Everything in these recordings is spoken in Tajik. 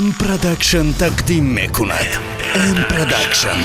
М Продакшн тақдим мекунад. М Продакшн.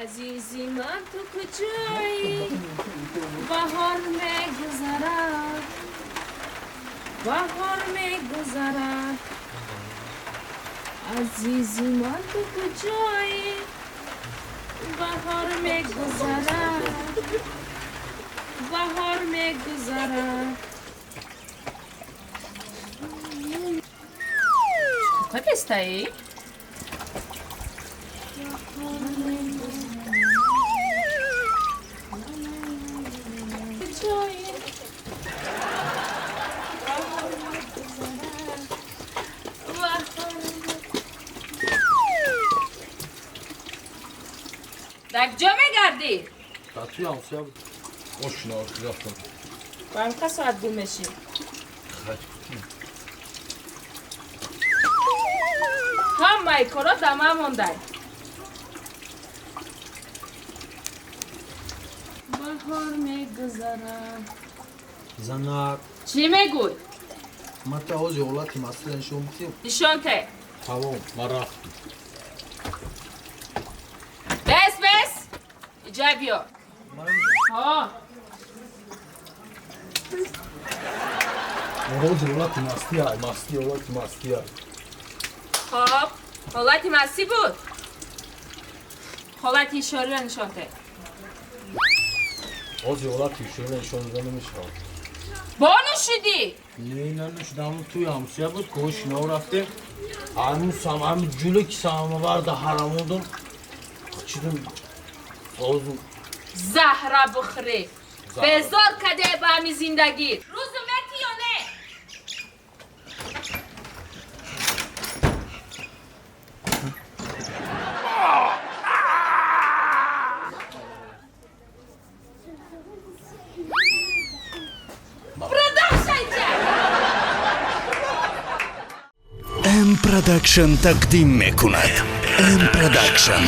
Азизи ман, ту куҷоӣ? Баҳор мегузарад, баҳор мегузарад. Азизи ман, ту куҷоӣ? Баҳор мегузарад, баҳор мегузарад. Кадестаӣ? Куҷоӣ? Баҳор мегузарад, баҳор. Дар куҷо мегардӣ? Дар туи ҳамсоя буд. Ошина рафтам. Ба ҳамқа соат гум мешӣ? Ҳамаи коро дар ман мондай. Баҳор мегузарад. Занак. Чӣ мегӯй? Ма та ҳози ҳолати масъала нишон битем. Нишон те. Тамом, ман рафтам. Бес, бес, иҷа биё. Ҳо. Ҳози ҳолати мастӣ ай, мастӣ, ҳолати мастӣ ай. Хоб, ҳолати мастӣ буд. Ҳолати ишориро нишон те. Ҳози ҳолати ишориро нишон дода намешавад. Бо нӯшидӣ? Не, нанӯшидам. Туи ҳамсоя буд, кошинао рафтем. Ҳамин сам, ҳамин ҷуле ки самоварда ҳарамодум, чидум озу. Заҳра бихӯрӣ, безор каде ба ҳами зиндагӣ. Рӯзу метӣ ё не? Продолжайте! М Продакшн тақдим мекунад. М Продакшн.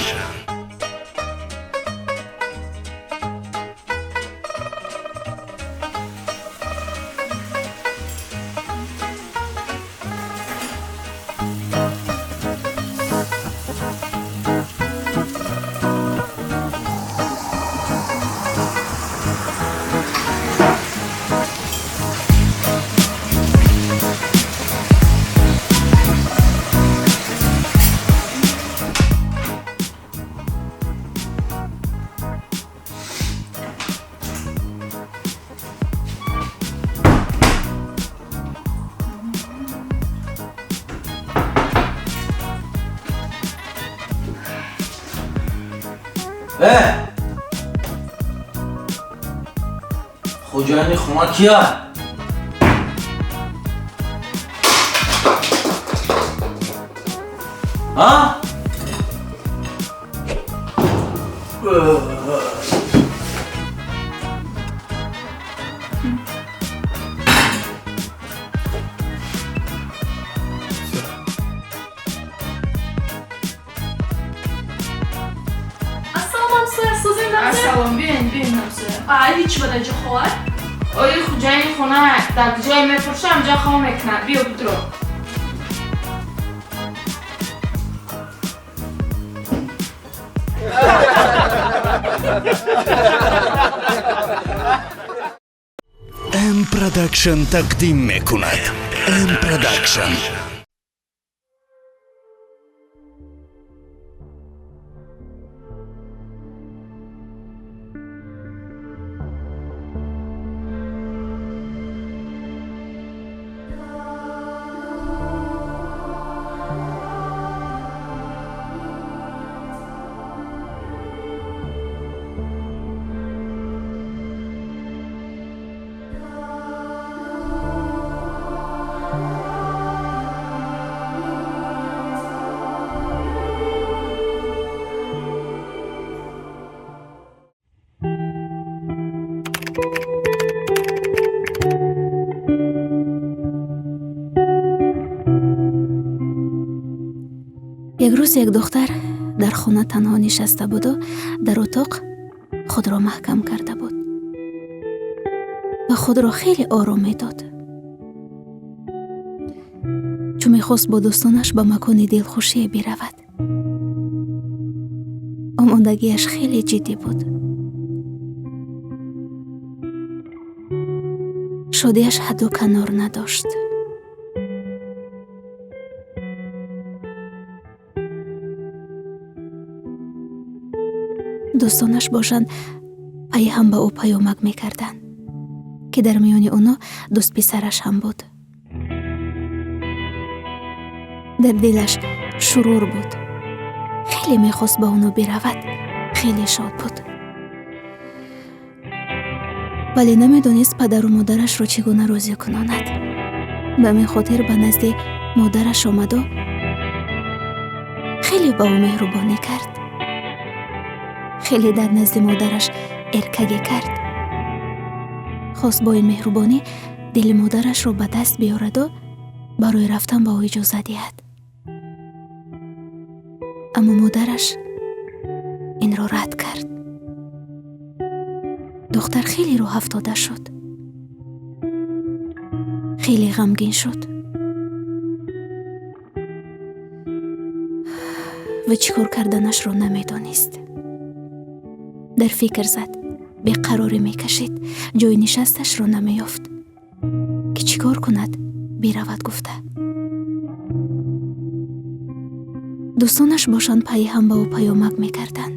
Э! Хоҷаини хона кия? А? Ассалом, ҳамсоя, созем, ҳамсоя? Ассалом, биёин, биёин, ҳамсоя. А, ҳеч ба даҷа хоҳар? Ои хуҷаини хона дар ҷое мефурӯшам, ҷа хом мекунад. Биё, бидро. М Продакшн тақдим мекунад. М Продакшн. Як рӯз як духтар дар хона танҳо нишаста буду дар утоқ худро маҳкам карда буд ва худро хеле ором медод. Чун мехост бо дӯстонаш ба макони дилхушие биравад. Омодагиаш хеле ҷиддӣ буд. Шодиаш ҳадду канор надошт. Дӯстонаш бошанд пайи ҳам ба ӯ паёмак мекарданд, ки дар миёни оно дӯстписараш ҳам буд. Дар дилаш шурур буд. Хеле мехост ба оно биравад, хеле шод буд. Вале намедонист падару модарашро чӣ гуна розӣ кунонад. Ба ҳамин хотир ба назди модараш омаду хеле ба ӯ меҳрубонӣ кард. Хеле дар назди модараш эркагӣ кард. Хост бо ин меҳрубонӣ дили модарашро ба даст биёраду барои рафтан ба ӯ иҷоза диҳад. Аммо модараш инро рад кард. Духтар хеле рӯҳафтода шуд. Хеле ғамгин шуд. Ва чӣ кор карданашро намедонист. Дар фикр зад, беқарорӣ мекашид, ҷои нишасташро намеёфт. Ки чӣ кор кунад, биравад гуфта. Дӯстонаш бошанд пайи ҳам ба ӯ паёмак мекарданд.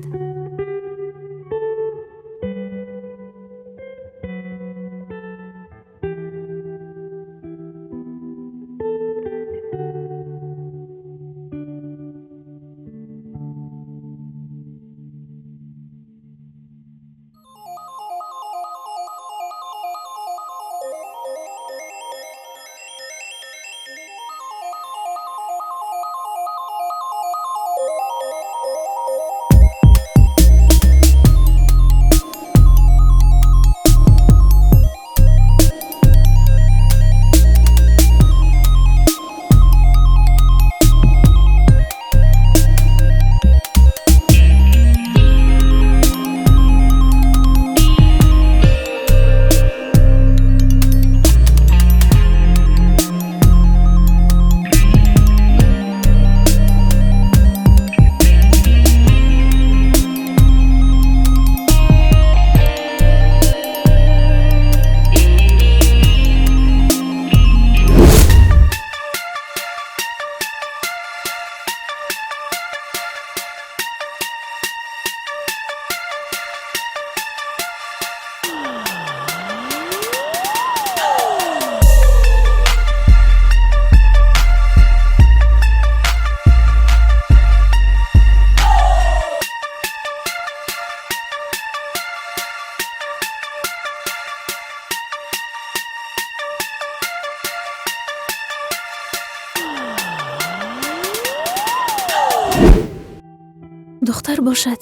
Духтар бошад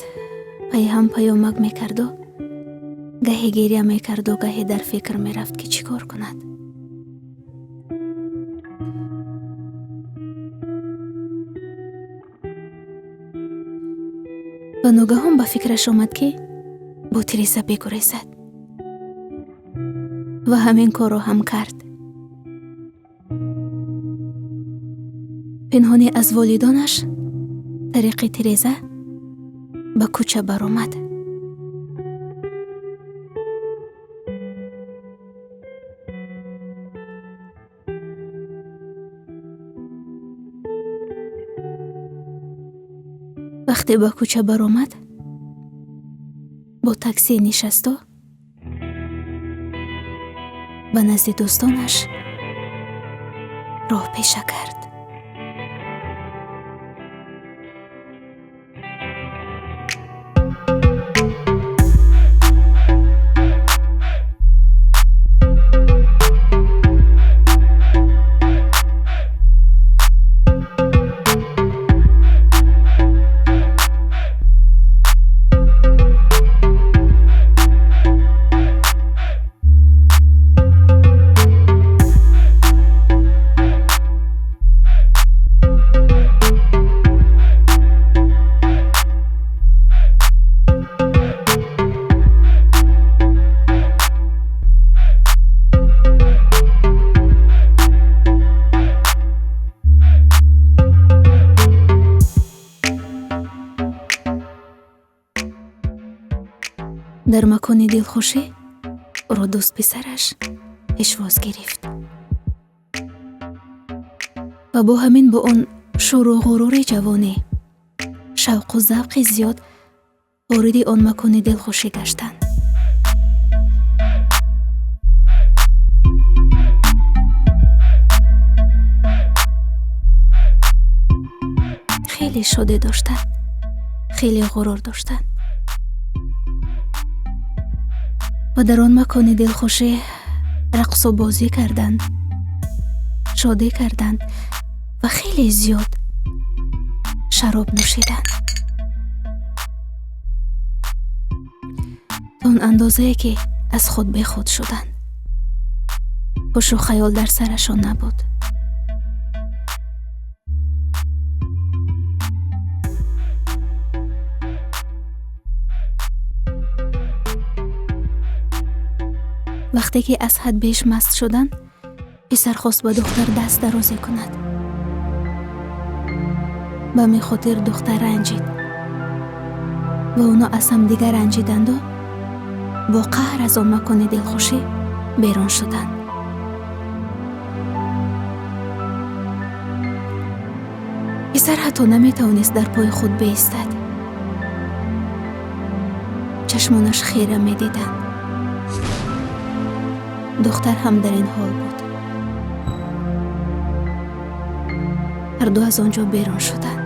пайи ҳам паёмак мекарду, гаҳе гиря мекарду, гаҳе дар фикр мерафт, ки чӣ кор кунад. Ва ногаҳон ба фикраш омад, ки бо тиреза бигурезад. Ва ҳамин корро ҳам кард. Пинҳонӣ аз волидонаш тариқи тиреза ба кӯча баромад. Вақте ба кӯча баромад, бо таксӣ нишасту ба назди дӯстонаш роҳ пеша кард. Дар макони дилхушӣ ӯро дӯст писараш пешвоз гирифт. Ва бо ҳамин бо он шӯру ғурури ҷавонӣ, шавқу завқи зиёд вориди он макони дилхушӣ гаштанд. Хеле шодӣ доштанд, хеле ғурур доштанд. Ва дар он макони дилхушӣ рақсу бозӣ карданд, шодӣ карданд ва хеле зиёд шароб нӯшиданд. То он андозае ки аз худ бехуд шуданд. Ҳушу хаёл дар сарашон набуд. Вақте ки аз ҳад беш маст шуданд, писар хост ба духтар даст дарозӣ кунад. Ба ҳамин хотир духтар ранҷид ва оно аз ҳамдигар ранҷиданду бо қаҳр аз он макони дилхушӣ берун шуданд. Писар ҳатто наметавонист дар пои худ биистад. Чашмонаш хира медиданд. Духтар ҳам дар ин ҳол буд. Ҳарду аз он ҷо берун шуданд.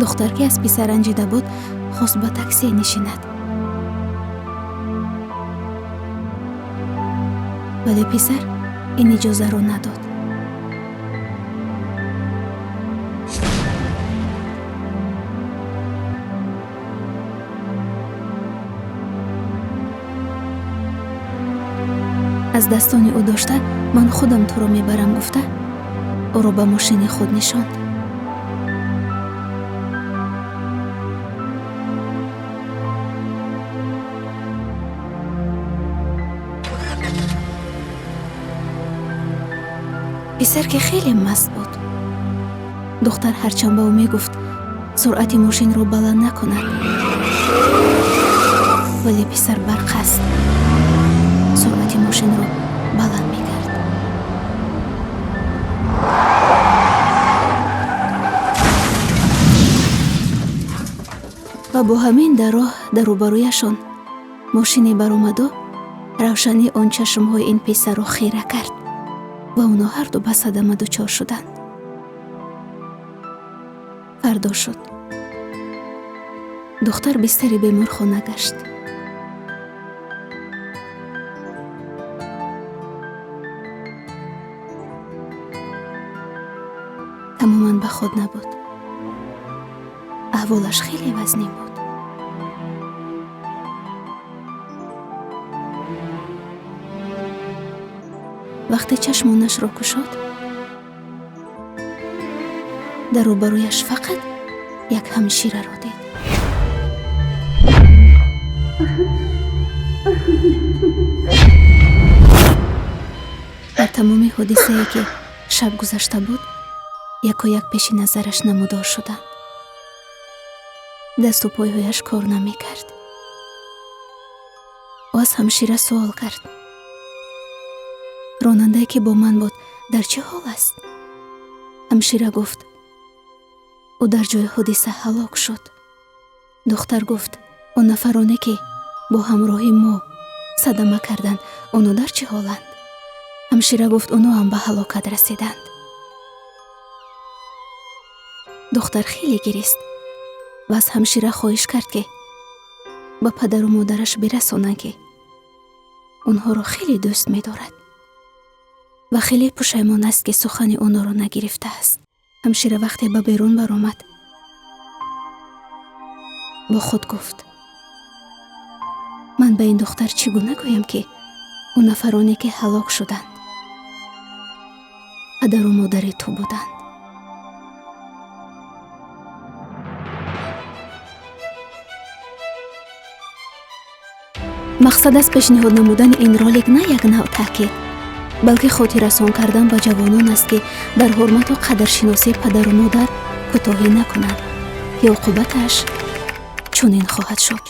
Духтар ки аз писар ранҷида буд, хост ба таксӣ нишинад. Вале писар ин иҷозаро надод. Аз дастони ӯ дошта ман худам туро мебарам гуфта, ӯро ба мошини худ нишонд. Писар ки хеле маст буд, духтар ҳарчанд ба ӯ мегуфт суръати мошинро баланд накунад, вале писар барқаст суръати мошинро баланд мекард. Ва бо ҳамин дар роҳ дар рӯбарӯяшон мошине баромаду равшании он чашмҳои ин писарро хира кард ва оно ҳарду ба садама дучор шуданд. Фардо шуд. Духтар бистари беморхона гашт. Тамоман ба худ набуд. Аҳволаш хеле вазнин буд. Вақте чашмонашро кушод, дар рӯбарӯяш фақат як ҳамшираро дид. Дар тамоми ҳодисае ки шаб гузашта буд, якояк пеши назараш намудор шуданд. Дасту пойҳояш кор намекард. Ӯ аз ҳамшира суол кард: ронандае ки бо ман буд дар чӣ ҳол аст? Ҳамшира гуфт: ӯ дар ҷои ҳодиса ҳалок шуд. Духтар гуфт: он нафароне ки бо ҳамроҳи мо садама карданд, оно дар чӣ ҳоланд? Ҳамшира гуфт: оно ҳам ба ҳалокат расиданд. Духтар хеле гирист ва аз ҳамшира хоҳиш кард, ки ба падару модараш бирасонанд, ки онҳоро хеле дӯст медорад ва хеле пушаймон аст, ки сухани онҳоро нагирифтааст. Ҳамшира вақте ба берун баромад, бо худ гуфт: ман ба ин духтар чӣ гуна гӯям, ки он нафароне ки ҳалок шуданд падару модари ту буданд? Мақсад аз пешниҳод намудани ин ролик на як нав таъкид, балки хотиррасон кардан ба ҷавонон аст, ки дар ҳурмату қадршиносии падару модар кӯтоҳӣ накунанд, ки оқибаташ Чунин хоҳад шуд.